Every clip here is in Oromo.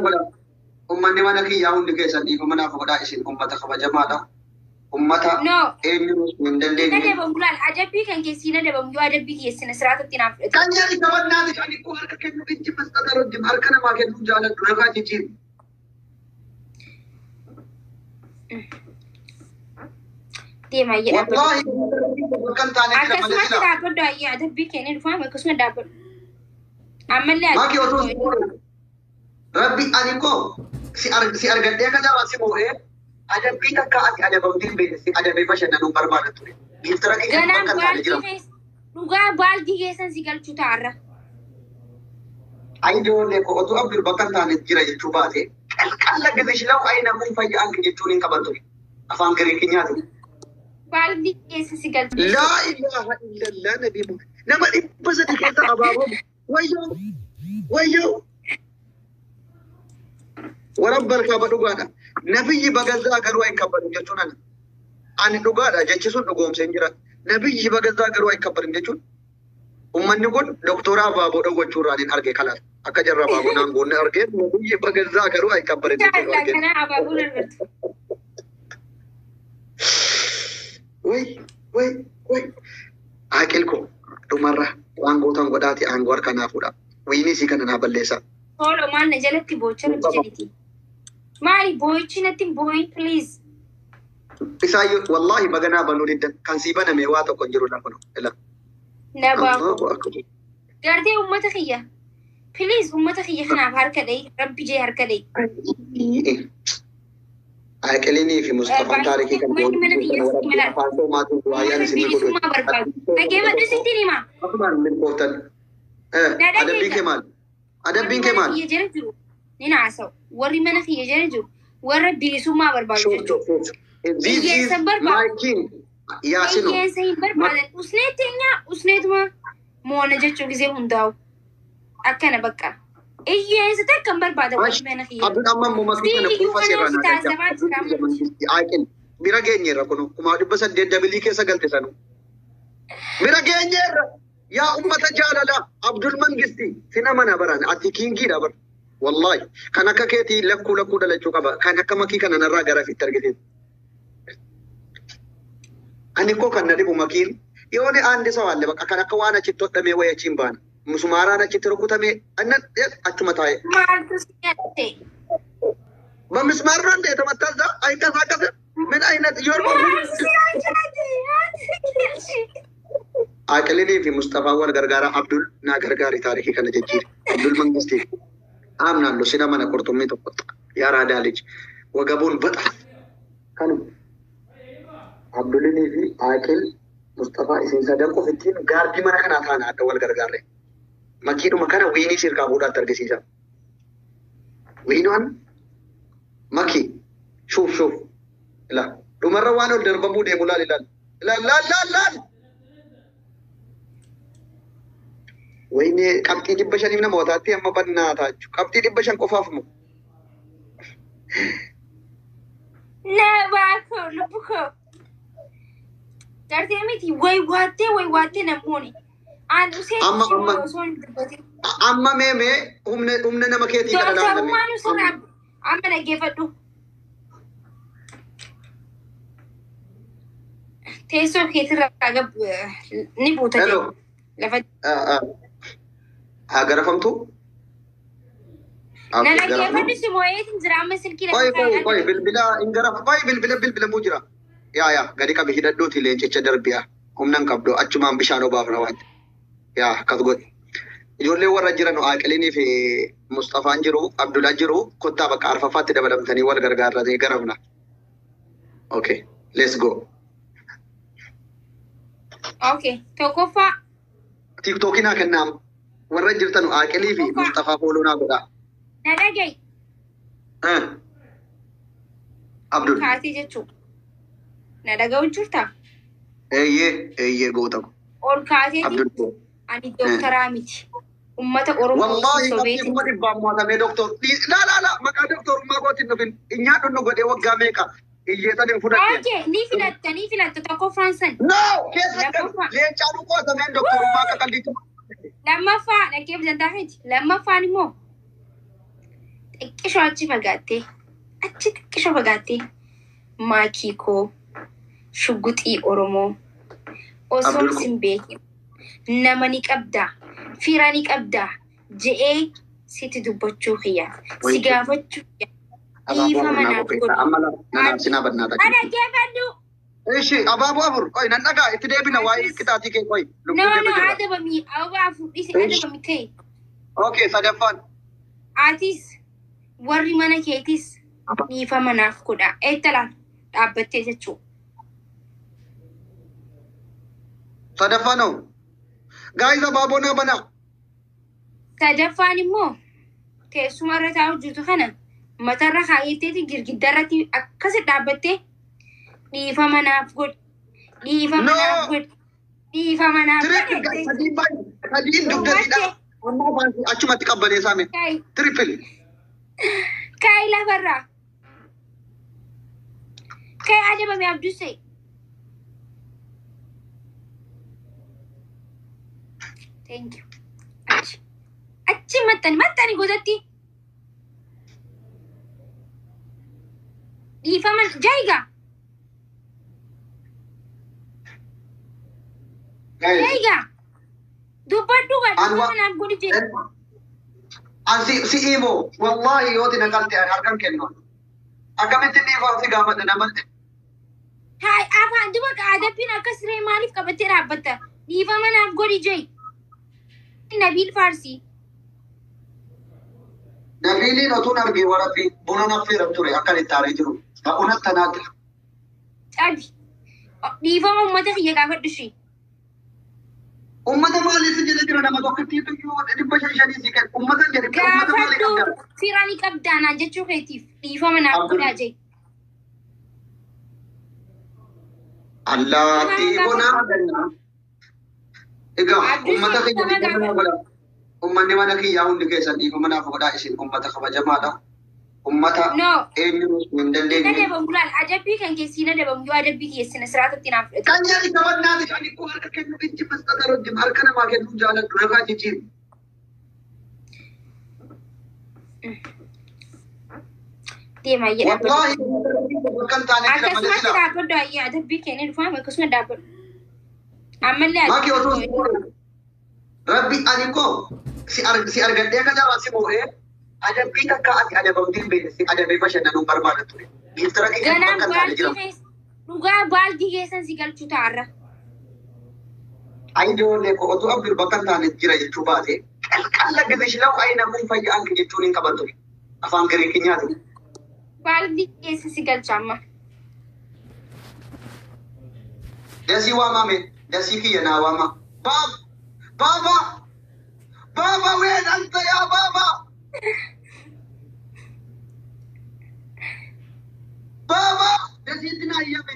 Godha. Uummanni mana kiyyaa hundi keessan dhiifama naaf godhaa, isin uummata kabajamaadha. Uummata No. eenyuun hin Na dandeenye. dabamu laal, adabbii kan keessi na dabamu yoo adabbii keessina siraatatti naaf fudhate. Kan jedhi taphannaa ani koo harka kennu ijji masxata rojjim harka namaa kennuu jaaladhu ragaa jijjiiru. Deemaa jedha. Wallaahi bakka hin taane jira malee Akkasumatti sila. dhaabbadhu, ayyaa adabbii kennee dhufaame akkasuma dhaabbadhu. Ammallee Maaki otoo adabbii si moo'e. Rabbi ani koo si argadhee akka jabaa si moo'ee adabbii takka ati adabamtee hin beekne si adabee bashannanuu barbaada ture. Giiftara kiyya Ganaan bakka hin taane baaldii jira. keessa dhugaa baaldii keessan si galchuu taarra. Ayi ijoollee koo, otoo Abdul bakka hin taane jira jechuu baate qalqalla gizishilaw ayi namuun fayya'an jechuun hin qaban ture. Afaan Giriikinyaati. Baaldii keessa si galchuu. Laa ilaaha illallah nabii Muhammad. Nama 300 keessa abaaboo. Wayyoo! Wayyoo! Warabbal kaaba dhugaadha. Nabiyyi bagazaa garuu hin jechuun ani. Ani dhugaadha jechi sun dhugoomsee hin jira. Nabiyyi bagazaa garuu hin jechuun uummanni kun doktora abaaboo dhowwachuurraan hin arge kalaas. Akka jarra abaaboo naan goonne argee nabiyyi bagazaa garuu hin kabbarin jechuun Inshallah argee. kana abaaboon argattu. Way way way. Aqil ko dhumarra waan gootan godhaati aangoo harka naa fuudha. Wiinii sii kana naa balleessa. Hoolo maal na jalatti boocha nuti jedhiti. Maali boo'ichi natti hin boo'in, please. Isaayyuu wallaahi baganaa banuu diddan kan sii baname waa tokko hin jiru lafa ila. Na baaku. Allahu akbar. Gartee uummata kiyya. Please, uummata kiyya kanaaf harka dhahi. Rabbi jee harka dhahi. Aqilinii fi Mustafaan taarikii kan Uummanni mana kiyya warabbii mala. afaan soomaatiin waayaan Uummata isinii godhu. bilisummaa barbaadu. Dhaggeeffadhu, sitti hima. Asumaan milkooftan. Na Adabbiin kee dhageessa. maali? Warri Adabbiin kee mana maali? kiyya jala jiru ni naasa'u. Warri mana kiyya jala jiru warra bilisummaa barbaadu Shuf jechuudha. shuf shuf. This is Hiyyeessa hin my barbaadu. king. Yaasinu. Hiyyeessa hin barbaadan. Usnee teenya usneetuma moona jechuu gisee hundaa'u. Akkana bakka. Hiyyeessa takka hin barbaadan warri mana kiyya. Abdul amma immoo makii kana Siyyuu quufa seerraa kana naa galcha. taasifaa jira. Aqil bira geenyeerra kun 1800 dabilii keessa galte sanu. Bira geenyeerra yaa ummata jaalala Abdul Mangisti sin amana baran ati kingiidha bar. Wallahi kan akka keetii lakkuu lakkuu dhalachuu qaba. Kan akka makii kana narraa gara fitti argite. Ani koo kan na dhibu makiin yoo ni aandi sawaalle bakka kan akka waan achitti hodhamee wayii achiin baana. Musumaaraan achitti rukutamee annan achuma taa'e. Maaltu si nyaate? በምስማር ነው እንደ የተመታ እዛ አይንቀሳቀስም። ምን አይነት ዮርሞ Maaltu si nyaate? Aqilini fi Mustafaa wal gargaara. Abdul naa gargaari, taarikii kana jijjiiri. Abdul Mangisti አምናለሁ ስለ mana qurxummii tokko የአራዳ ልጅ ወገቡን በጣም kanu Abdulinii fi Aqil Mustafaa isin sadan qofittiin gaardii mana kanaa taana adda wal gargaarre. Makiidhuma kana wiinii sirkaa fuudhaatti argisiisa. Wiinaan maki shuuf shuuf ila dhumarra waan ol darbamuu deemu laal ilaal ilaal laal laal laal. Wayne qabxii 500f nama wataatti amma bannaa taachuu qabxii 500 qofaaf moo. Na baakoo lubbu koo. Gartee miti way waattee way waattee namoonni. Aan usee Amma amma osoo hin dubbatin. Amma mee mee humna humna nama keetii kana laalame. Dooktarummaan sirraa amma dhaggeeffadhu. Teessoo keetirraa gab ni buuta Hello. lafa. Haa garafamtu. Na dhaggeeffadhu, si moo'eetiin jira amma silkii Qoy lafa qoy qoy, bilbila hin garafa, qoy, bilbila bilbilamuu jira. Yaa yaa gadi qabi hidhadhuuti leencicha darbiyaa humna hin qabdu achumaan bishaan obaafna waan. Yaa akkas godhi. Ijoolleen warra jiran Aqilinii fi Mustafaan jiru, Abdulaa jiru, kottaa bakka arfaffaatti dabalamtanii wal gargaarratanii garafna. Okay, let's go. Okay, tokkoffaa. Tiktookiin haa kennaam. Warra jirtan Aqilii fi Mustafaa follow naa godhaa. Na dhaga'i. Abdul. Kaatee jechuudha. Na dhaga'u jirtaa? Eeyyee eeyyee, goota ko. Ol kaateeti Abdul. ani dooktaraa miti. Uummata Oromoo Wallahi qabxii sobeeti. 100,000 mo'atamee doktor. Laa laa laa, maqaa doktorummaa kootiin dhufin. Nyaadhu nu godhee waggaa meeqa hiyyeessan hin fudhatte. Okay, ni filatta, ni filatta tokkoffaan san. No! Keessa Lammaffaa. leencaa nu qo'atameen doktorummaa akka qaldiitti. Lammaffaa dhaggeeffatan miti. Lammaffaan immoo Xiqqishoo achi fagaattee, achi xiqqishoo fagaattee, maakii koo, shugguxii Oromoo osoo Abdul sin beekin nama ni qabdaa, fira ni qabdaa je'ee sitti dubbachuu kiyya, si gaafachuu kiyya, Abaaboo dhiifama afur naa naaf qopheessa. godhi. Amma nanaaf sinaa badnaa takka. Dhaggeeffadhu. Ishi abaaboo afur qoy nan dhagaa itti deebina waa'ee Atis qixaatii kee qoy lubbuu nama keetu no jira. adabami, ababa afur dhisi Ishi adabami ta'e. okay sadaffaan. Atis warri mana keetis dhiifama naaf godha. Eettalaan dhaabbattee jechuudha. Sadaffaan hoo? Guys, abaaboo naa banaa. Sadaffaan immoo teessuma irra taa'u jirtu kana matarra kaayetteeti girgidda irratti akkasi dhaabbattee dhiifama naaf godhi. Dhiifama No! naaf godhi. Dhiifama naaf godhi Triple guys, jettee sadiin baay'ee sadiin dugdatti dhummatte. Amma afaan achumatti qabbaneessaa mee. Kaayi Triple. kaayi lafarraa. Kaayi adabame Abdusee. Thank you. Achi. Achi maxxani maxxani godhatti. Dhiifama jaayigaa. Guys, Jaayigaa. Dubbadhu gaa an dhiifama naaf godhi jedhe. An si imo wallahi yooti na qalte an harkan kennu. Akkamitti dhiifama si gaafadha nama. Haay afaan duba adabbiin akka siree maaliif qabattee dhaabbatta? Dhiifama naaf godhi jee. Nabiil Faarsii. Nabiiliin otuun argee warabbi buna naffeeran ture akkan itti aaree jiru. Ta'uun tanaatti. Cabi. Dhiifama uummata kiyya gaafadhu ishee. Uummata maaliif jala jira nama tokkotti iyyuu 500 si kennu. Uummata jedhe uummata maalii Gaafadhu qabda? fira ni qabdaa naan jechuu keetiif dhiifama naaf Abdul. godhaa jee. Allaattii bonaa ganna. Egaa Abdul uummata kiyya dhiifama dhiifama naaf gaafadhu. godhaa. Uummanni mana kiyyaa hundi keessan dhiifama naaf godhaa, isin uummata kabajamaadha. Uummata No. eenyuun hin Na dandeenye. adabamu laal adabbii kan keessi na adabamu yoo adabbii keessina siraatatti naaf fudhate. Kan jedhi kabannaati ani koo harka kennu ijji masxata rojjim harka namaa kennuu jaaladhu narraa jijjiiru. Deemaa ayyee dhaabbadhu. Wallaahi bakka hin taane jira malee Akkasumatti sila. dhaabbadhu ayyee adabbii kennee dhufaame akkasuma dhaabbadhu. Ammallee Maaki adabbii otoo si koo. Rabbi ani koo si argadhee akka jaraa si moo'ee adabbii takka ati adabamtee hin beekne si adabee bashannanuu barbaada ture. Giiftara kiyya Ganaan bakka hin taane baaldii jira. keessa dhugaa baaldii keessan si galchuu ta'arra. Ayi ijoollee koo otoo Abdul bakka hin taane jira jechuu baate qalqalla gizishilaw ayi namuun fayya'an jechuun hin qaban ture. Afaan Giriikinyaati. Baaldii keessa si galcha amma. Dasii waamame dasii kiyya naa waama. Baaba baaba baaba ween anta yaa baaba. Baaba dasiitti naa iyyame.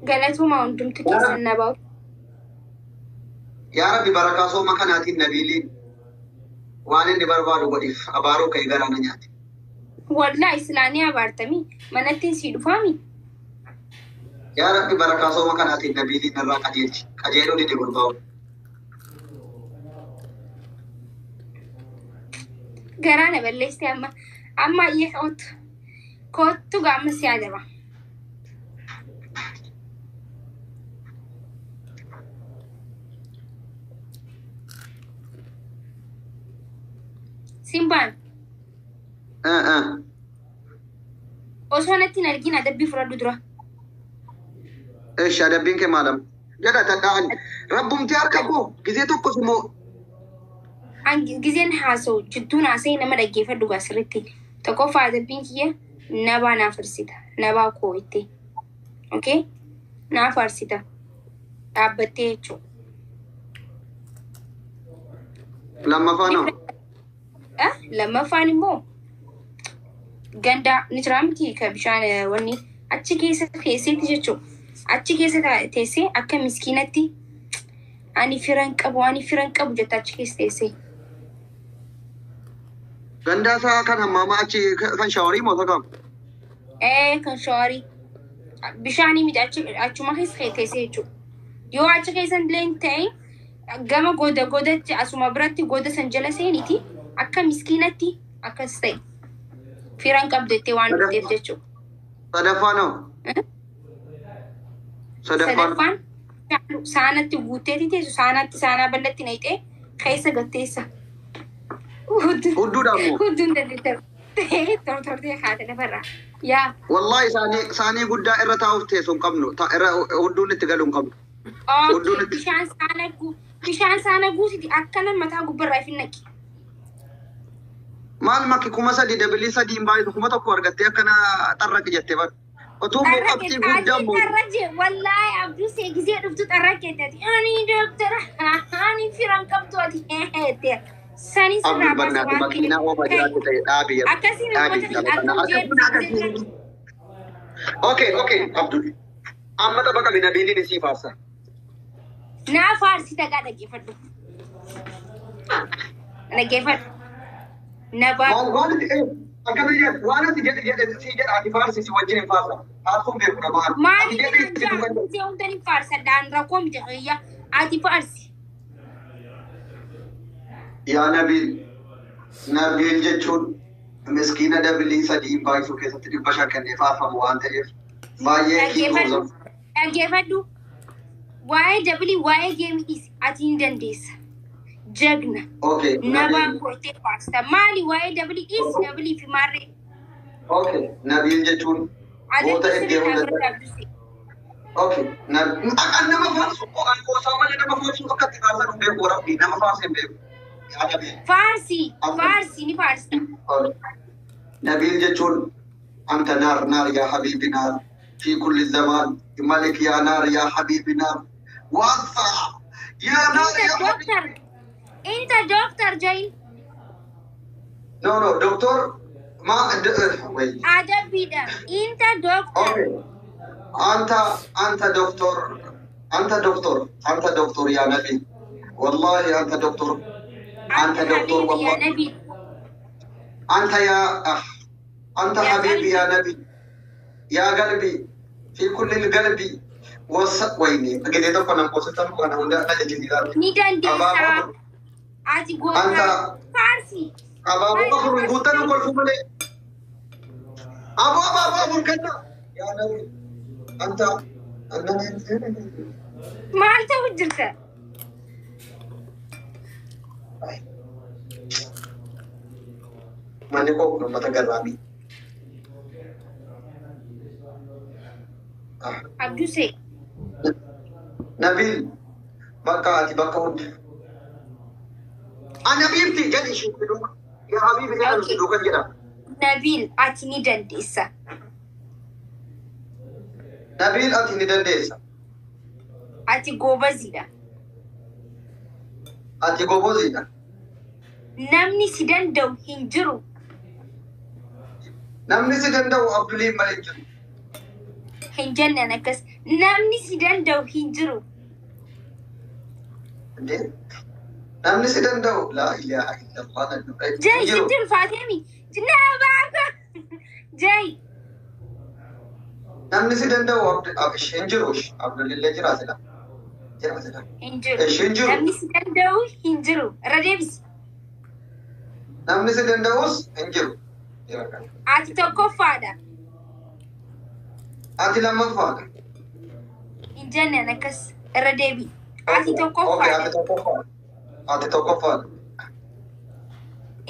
Galatuma hundumtu keessan na bahu. Yaa Rabbi barakaa sooma kanaatiin nabiiliin waan inni barbaadu godhiif abaaroo ka'e garaana nyaate. Wallaa islaanii abaartamii manatti sii dhufaami. Yaa Rabbi barakaa sooma kanaatiin nabiiliin irraa qajeelchi. Qajeeluu dide gurbaa'u. Garaa na balleessite amma. Amma iyyee kootu. Kootu gaama si adaba. Simbaan osoo natti hin argin adabbii fudhadhu dura. Eesh adabbiin kee maalam? Jedha tadhaan rabbumti harka koo gizee tokkos immoo An gizeen haasa'u jidduun haasa'e nama dhaggeeffadhu gaa sirriitti. Tokkoffaa adabbiin kiyya nabaa naaf farsita. Nabaa koo itti. Okay? Naaf farsita. Dhaabbattee jechuudha. Lammaffaan hoo? Lammaffaan immoo ganda ni jira miti ka bishaan wanni achi keessa teesseetti jechuudha. Achi keessa teessee akka miskiinatti ani firan qabu ani firan qabu jetta achi keessa teessee. Gandaa isaa kan hammaamaa achi kan shaaworii moo isa kam? Ee, kan shaaworii bishaanii miti, achi achuma keessa teessee jechuudha. Yoo achi keessa illee hin ta'in gama goda godatti asuma biratti goda san jala seeniti akka miskiinatti akkas ta'e. Firan qabdu jettee waan dhufteef jechuudha. Sadaffaan hoo? Sadaffaan. Sadaffaan saanatti guutteeti teessu saanatti saanaa bal'atti naqxee keessa gatteessa. Hudduudhaan moo? Hudduun dandeetta. Tortortee haate lafarraa. Yaa. Wallahi saanii guddaa irra taa'uuf teessu hin qabnu. Irra hudduun itti galu hin qabnu. Hudduun Okay, itti. Bishaan saana guutiti akkana mataa gubbarraa ifin naqi. Maal makki 3000 dabilii 3 hin baay'isu 1000 argattee akkana xarraqi jettee bar. Otuu immoo Xarraqe qabxii guddaa ati immoo. xarraje wallaahi abduu see gisee dhuftu xarraqe ati ani dooktara ani firan qabdu ati jettee sani Abdul sirraa baasa Barnaati waan makiinaa oofaa ta'eef. jiraatti ta'e dhaabi yeroo. Akkasiin Dhaabi namoota tapha kana. akkam Harka kun jeetu akkasii. Okay, Abdul. Amma tapha qabi Nabiiliin isii faarsa. Naa faarsi tagaa dhaggeeffadhu. Dhaggeeffadhu. Nabaa Maal waan itti akkana jedhu waan ati jedhe jedhe si jedha ati faarsi si wajjin hin faarsa. Faarsuun beeku nama. Ati maali jedhe itti duuba. gisee hunda ni faarsadhaan rakkoo miti xiyya ati faarsi. Yaa Nabiil, Nabiil jechuun miskiina dabilii 3 baay'isuu keessatti 500 kennee faarfamu waan ta'eef baay'ee Dhaggeeffadhu. kiituu. Dhaggeeffadhu. Waa'ee dabilii waa'ee geemii dhiisi ati hin dandeessa. Jagna. Okay, Nabaa Nabiil. gortee faarsa. Maali waa'ee dabilii dhiisi dabilii fi maarree. Okay, Nabiil jechuun goota Adabbii iddoo sirrii hunda. irraa abduse. Okay, akka nama faarsu an qoosaa malee nama faarsu akka itti faarsan hin beeku rabbi nama faarsu hin beeku. Yaa Nabiil. Faarsi faarsi ni faarsta. Okay. Nabiil jechuun anta naar naar yaa habiibi naar fi kulli zaman malik yaa naar yaa habiibi naar wasa yaa naar Inta yaa habiibi. dooktar. Inta dooktar jain. No, doctor ma wait. Adabbiidha. Inta dooktar. Okay. Anta doctor anta doctor anta doctor yaa Nabiil. Wallahi anta doctor anta Anta doctor habiibi yaa wallahi. Nabiil. أنت يا أخ أنت يا حبيبي قلبي. يا نبي يا قلبي في كل القلب ويني قد يدق أنا قصة أنا هنا أنا جديد Ni dandeessa. أبا Ati goota. أنت Faarsi. أبا أبو بكر قلت له كل فملي أبو أبو أبو أبو كنا يا نبي أنت أنا Maal ta'u jirta? Manni koo kun uummata garraamii. Abdusee. Nabil bakka ati bakka hundi. Ana biifti jedhi ishee duuka. Yaa habiibi jedhan si duukan jedha. Nabil ati ni dandeessa. Nabil ati ni dandeessa. Ati goobaziidha. Ati goboziidha. Namni si danda'u hin jiru. Namni si danda'u Abduliin malee hin jiru. Hin jennan akkas. Namni si danda'u hin jiru. Indee? Namni si danda'u laa ilaaha illallah hin Jai jiru. sitti ulfaateemi. Nabaaka. Jai. Namni si danda'u hin jiru. Abdulillee jira sila. Jira sila. Hin jiru. Ishi hin jiru. Namni si danda'u hin jiru. Irra deebisi. Namni si danda'us hin jiru. Jira kana. Ati tokkoffaadha. Ati lammaffaadha. Hin jennan akkas. Irra deebi. Ati Okay, tokkoffaadha. ati tokkoffaadha. Ati tokkoffaadha.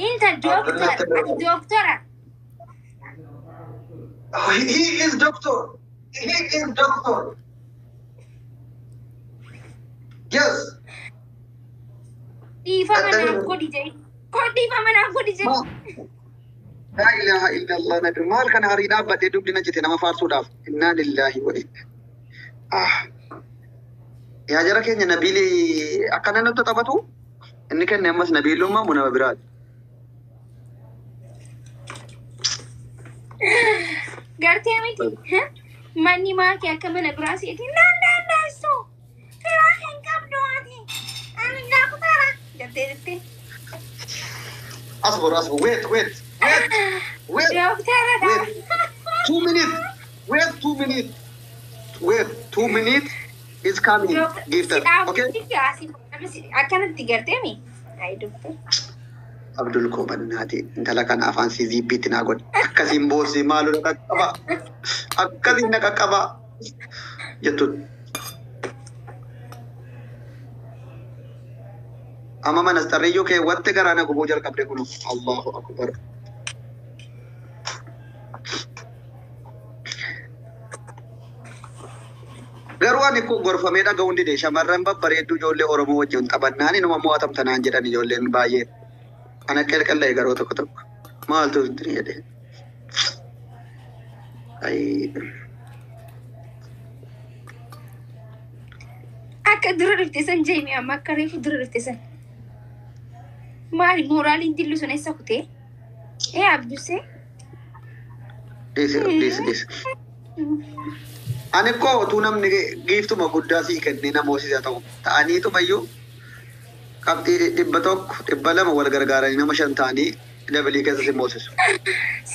Inta dooktora. Ati dooktora. Oh, he is doctor. He is doctor. Yes. Dhiifama naaf godhi jai. Koo dhiifama naaf godhi jai. Laa ilaaha illallah nabi maal kana harii dhaabbadhee dubbi na jette nama faarsuudhaaf. Innaa lillaahi wa inna. Ah. Yaa jara keenya Nabiili akkana nutti taphatu inni kenne ammas Nabiilummaa moo nama biraati. Gartee miti. Manni maakii akka mana biraa seeti. Naan dandeessu. Firaa hin qabdu ati. Ani daaktara. Jettee jettee. Asbur asbur wait wait wait wait Dooktaradha. Wait. 2 minutes wait 2 minutes wait 2 minutes. Is coming gifter. Okay? Akkanatti garteemi? Ayi doktor. Abdul koo bannaati intala kana afaan sii ziippiitti naa godhe. Akkasiin boossii maaloo na qaqqaba. Akkasiin na qaqqaba. Jettuun. Amma manasxarriyyuu keewwatte garaa na gubuu jalqabde kun. Allahu akbar. Garuu ani kun gorfamee dhaga'uun dide shamarran babbareedduu ijoollee Oromoo wajjin taphannaan inuma mo'atamtanaan jedhan ijoolleen baay'een. Ana qelqella'e garuu tokko tokko. Maaltu itti jedhe. Ayi. Akka dura dhufte san jeemi amma akka reefu dura dhufte san. Maali mooraaliin dillu sun eessa kutee? Ee Abdusee? Dhiisi dhiisi dhiisi. Ani koo utuu namni giiftuma guddaa sii kennee namoota ta'u ta'aniitumayyuu qabxii 100 200 wal gargaaranii nama 5 ta'anii dabalii keessa si moosisu.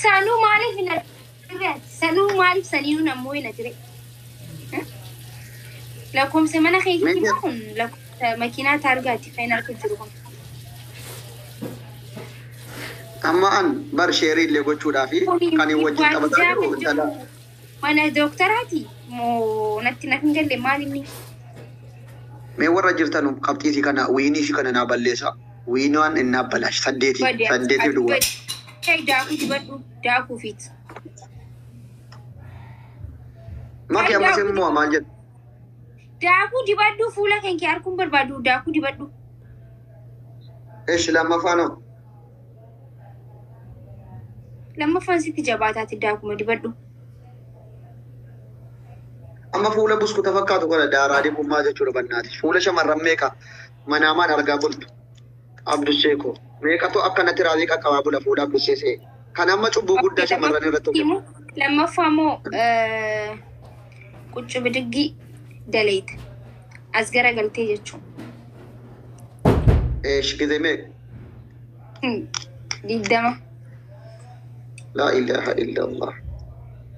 Sanuu maaliif hin argate? Sanuu maaliif saniinuu nammoo hin atire? Lakkoomsa mana keetii kun lakkoomsa makiinaa taargaatti kan harka jiru kun. Amma an bar sheerii illee gochuudhaa fi kan hin wajjin taphataa jiru intala. Mana dooktaraati moo natti na hin galle maal inni? Mee warra jirtan qabxiisii kana wiiniisii kana naa balleessa. Wiinaan inni abbalaash saddeetii saddeetiif duwwaa. Daakuu dibadhu daakuu fiit. Maki ammas immoo maal jedhu? Daakuu dibadhu fuula kan kee arguun barbaadu daakuu dibadhu. Eshi lammaffaan hoo? Lammaffaan sitti jabaataati daakuma dibadhu. Amma fuula buskuta fakkaatu kana daaraa dibummaa jechuudha bannaati. Fuula shamarran meeqa manaamaan argaa bultu. Abdushee koo meeqatu akkanatti raazii qaqqabaa bula fuula Abdushee se'e. Kan amma cubbuu guddaa shamarran irratti hojjetu. Lammaffaa immoo quccu bidiggii daleeta. As garagaltee jechuudha. Eesh gizee meeqa? 20. Laa ilaaha illallah.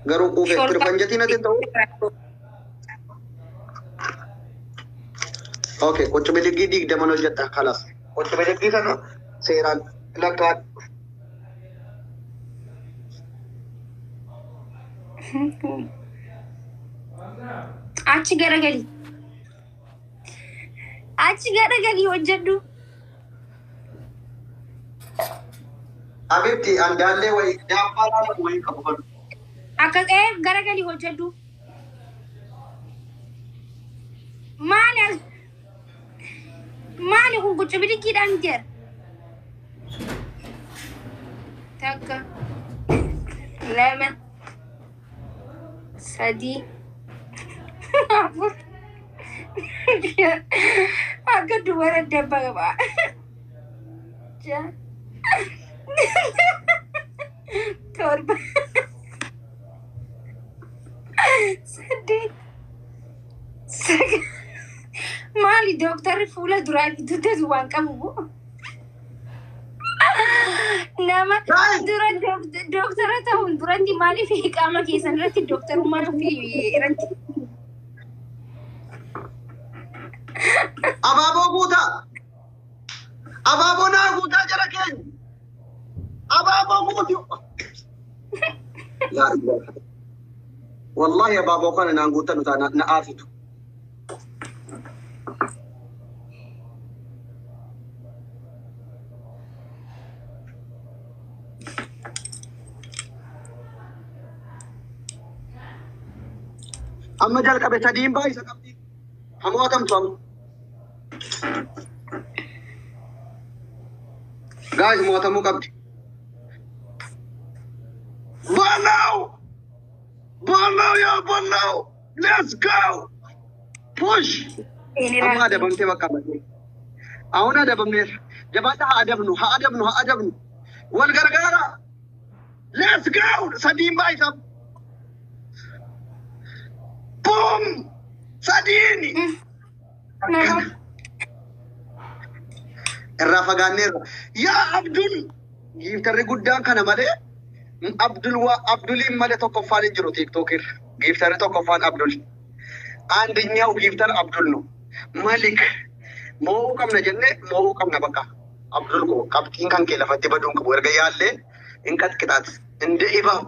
Garuu quufee tirfanjatii natti hin ta'u. Okay, quccu bidiggii 20 hojjedha kalas. Quccu bidiggii sana seeraan lakkaa. Achi garagali. Achi garagali hojjedhu. Abibti andaallee wayii daabbaa laala wayii qabu kan. Akka garagali hojjedhu. Maali maali kun quccu bidiggiidhaan jira? 1 2 3 4 akka dubara dabba qaba. 6 7 8 9. Maali dooktarri fuula duraa fi dugda waan qabu? Nama dura dooktara ta'uun duratti maaliif qaama keessan irratti dooktarummaa ofii irratti? Abaaboo guutaa. Abaaboo naa guutaa jara keenya. Abaaboo guuti. Laa ilaaha. Wallahi abaaboo kana naan guutan taana na aarsitu. Amma jalqabe sadiin baay'isa qabdi. Hamoo atamtu amma. Guys mo'atamuu qabdi. Balao! Balao yaa balao! Let's go! Push! Amma adabamtee bakka badee. Ahun adabamneerra. Jabaadhaa haa adabnu, haa adabnu, haa adabnu. Wal gargaara. Let's go! Sadiin baay'isa. Boom! Sadiini! Irraa fagaanneerra. Yaa Abdul! Giiftarri guddaan kana malee Abdul waa Abduliin malee tokkoffaan hin jiru TikTok irra. Giiftarri tokkoffaan Abdul. አንደኛው gifter አብዱል ነው። መሊክ mo'uu qabna jennee mo'uu qabna bakka. Abdul koo qabxiin kan kee lafatti baduun qabu erga yaallee hin qaxqixaat. እንደ እባብ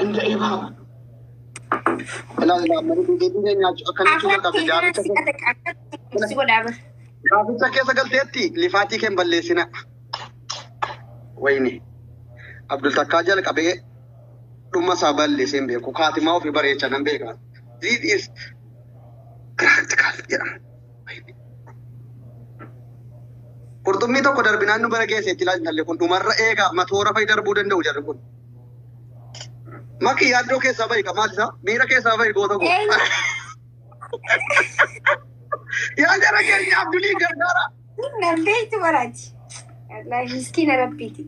እንደ እባብ Afaan kee kanaan si qaxaqaa si godhaa bar. Gaaficha keessa galteetti lifaatii kee hin balleessina. Wayne Abdul takkaa jalqabee dhuma isaa balleessee hin beeku. Kaatimaa ofii bareecha nan beeka. This is practical jedhama. Qurxummii tokko darbinaan nu bara geesseetti ilaalli kun dhumarra eegaa matoora fa'i darbuu danda'u jarri kun. Maki yaaddoo keessaa bahi maal isaa miira keessaa bahi goota koo. Yaa jara keenya Abdulii gargaara. Nan beektu baraati. Wallaahi miskiina rabbiiti.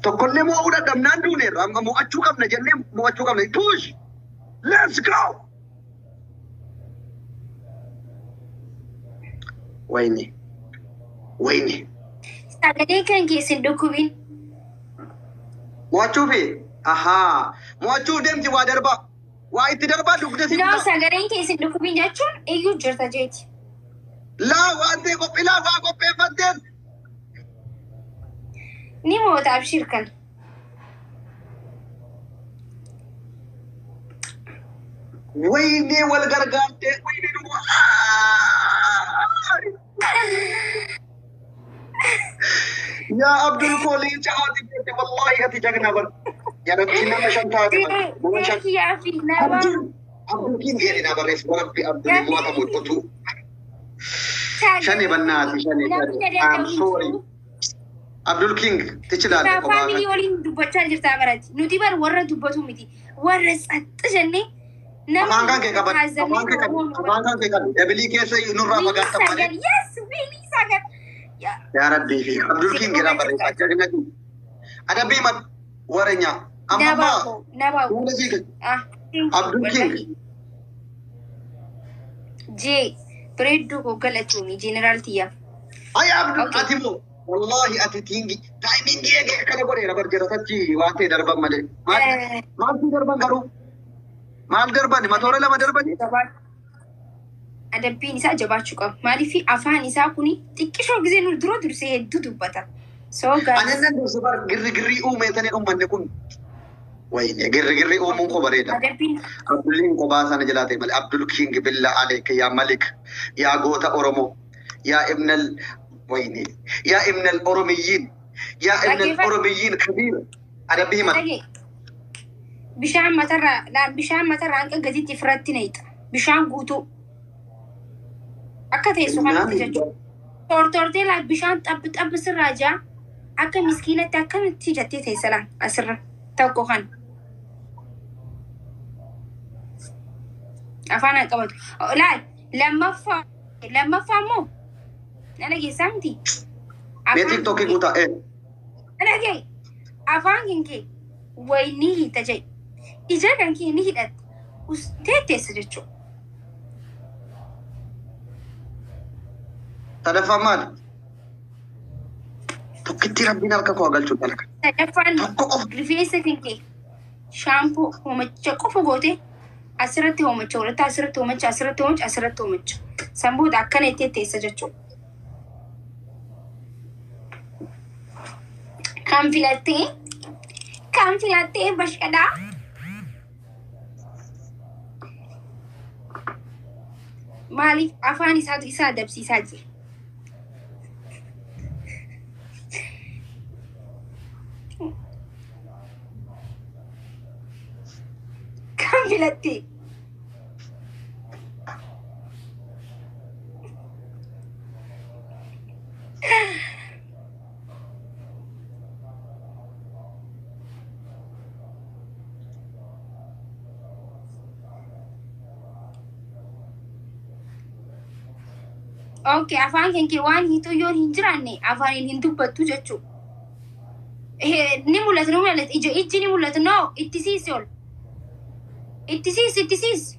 Tokkollee mo'uu dadhabnaan duuneerra amma mo'achuu qabna jennee mo'achuu qabna. Push! Let's go! Wayne. Wayne. Sagalee kan keessin dhukkubin. Mo'achuufi? Ahaa. Mo'achuuf deemti waa darbaa. Waa itti darbaa dugda si No, sagaleen keessin dhukkubin jechuun iyyuu jirta jeeti. Laa waan ta'e qophii laa waa qopheeffatteen. Ni moota abshir kan. Wayne wal gargaartee wayne dhuma. Yaa Abdul koo leenca haati beekte wallaahi ati jagna bar. Yaratti nama shan taate bar. Nama shan. Kiyyaa fi nama. Abdul Abdul kin jedhe na barreessu rabbi Abdul mo'atamu utuu. Shani bannaati shani shani. I'm sorry. Abdul King ትችላለህ እኮ Family waliin dubbachaa jirtaa barati. Nuti bar warra dubbatu miti. Warra tsaxxa jennee nama Afaan kan kee qaban afaan kee qaban afaan kan kee qaban dabilii keessa nurraa fagaatan malee. Yes, wili sagal. Yaa Rabbii fi Abdul King jedha barreessaa jagna king. Adabbii mat warenya amma ammaa Nabaako, nabaako. fuula sii Ah, thank you. Abdul King. Jee, bareedduu koo galatuumi, jeneraal tiyyaa. Ay Abdul Okay. ati moo wallahi ati tingi timingii eegee akkana godheera bar jira tachi waan ta'e darban malee. Maal maaltu darban garuu? Maal darban matoora lama darbani? Adabbiin isaa jabaachuu qaba. Maaliif afaan isaa kuni xiqqishoo gisee nu dura dursee hedduu dubbata. So Ani guys, nan dursa bar girri girrii uumeetanii uummanni kun. Wayne girri girrii uumuun koo bareeda. Adabbiin Abdulliin kophaa sana jalaa ta'e malee Abdul King billa aleek yaa Malik yaa goota Oromoo yaa ibnal wayne yaa ibnal Oromiyyiin yaa ibnal Dhaggeeffadhu. Oromiyyiin kabiir adabbii himata. Dhagee. Bishaan matarraa bishaan matarraa hanqa gaditti ofirratti nayixa. Bishaan guutuu. Akka teessu kanatti jechuudha. Tortortee laa bishaan xabbi xabbi sirraa jaa akka miskiinatti akkanatti jettee teessa laa asirra tokko kan. Afaan haa qabatu. Laal lammaffaa lammaffaa immoo na dhageessaa miti. Mee TikTokii guutaa ee. Dhagee afaan kan kee wayinii hiita jedhe. Ija kan kee ni hidhatte. Ustee teessa jechuudha. Sadaffaan maali? Tokkitti rabbiin harka koo galchuu dalaga. Sadaffaan Tokko qofa. Rifeensa kan kee shaampoo hoomacha qofa goote asirratti hoomacha godhatta asirratti hoomacha asirratti hoomacha asirratti hoomacha. Sanboota akkana itti teessa jechuudha. Kan filattee kan filattee bashqadhaa. Maaliif afaan isaatu isa adabsiisaa jira? Kan filattee? Okay, afaan kan kee waan hiituu yoo hin jiraanne afaaniin hin dubbattu jechuudha. Ni mul'ata, ni mul'ata, ija ijji ni mul'ata, no, itti siisi ol. Itti siisi, itti siisi.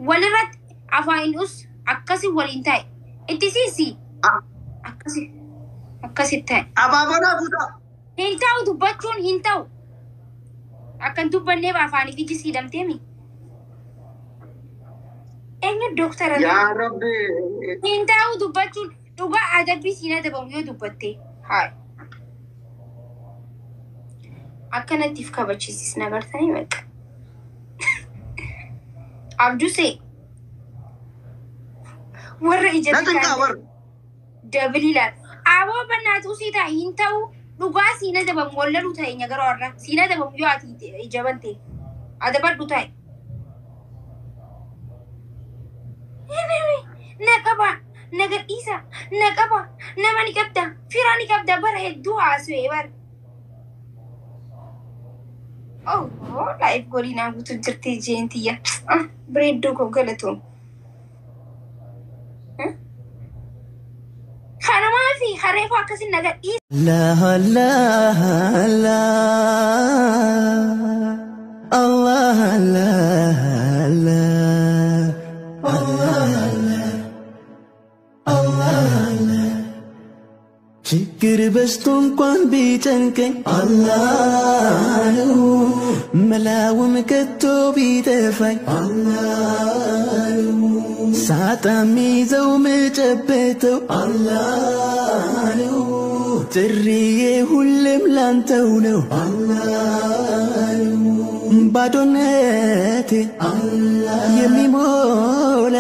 Walirratti afaaniin us akkasi waliin taa'e. Itti siisi. Akkasi akkasi taa'e. Abaaboo naa guutaa. Hin ta'u dubbachuun hin ta'u. Akkan dubbanneef afaaniif iji siidhamteemi. Eenyu dooktara? Yaa Rabbi. Hin taa'u dubbachuun dhugaa adabbii siin adabamu yoo dubbatte. Haa. Akkanattiif kabachiisis nagartanii baqa. Abdusee warra ija Na cinqaa warra. Dabilii laata. Aboo bannaatu sii ta'a hin ta'u dhugaa siin adabamu wallaluu ta'e nyagara warra siin adabamu yoo ati ija bante adabadhu ta'e. Na qaba, na gadhiisa, na qaba, nama ni qabda, fira ni qabda bara hedduu haasawee bara. Oh, live godii naa guutuu jirti jeentiyya. Bareedduu koo galatoom. Kanumaa fi hareefuu akkasin na gadhiisa. Allah Allah Allah Allah Allah Allah Allah Allah ችግር በዝቶ እንኳን ቢጨንቀኝ አላህ ነው መላውም ከቶ ቢጠፋኝ አላህ ነው ሳጣ ሚይዘው ምጨበተው አላህ ነው ጥሪዬ ሁሌም ላንተው ነው አላህ ነው ባዶነቴ የሚሞላ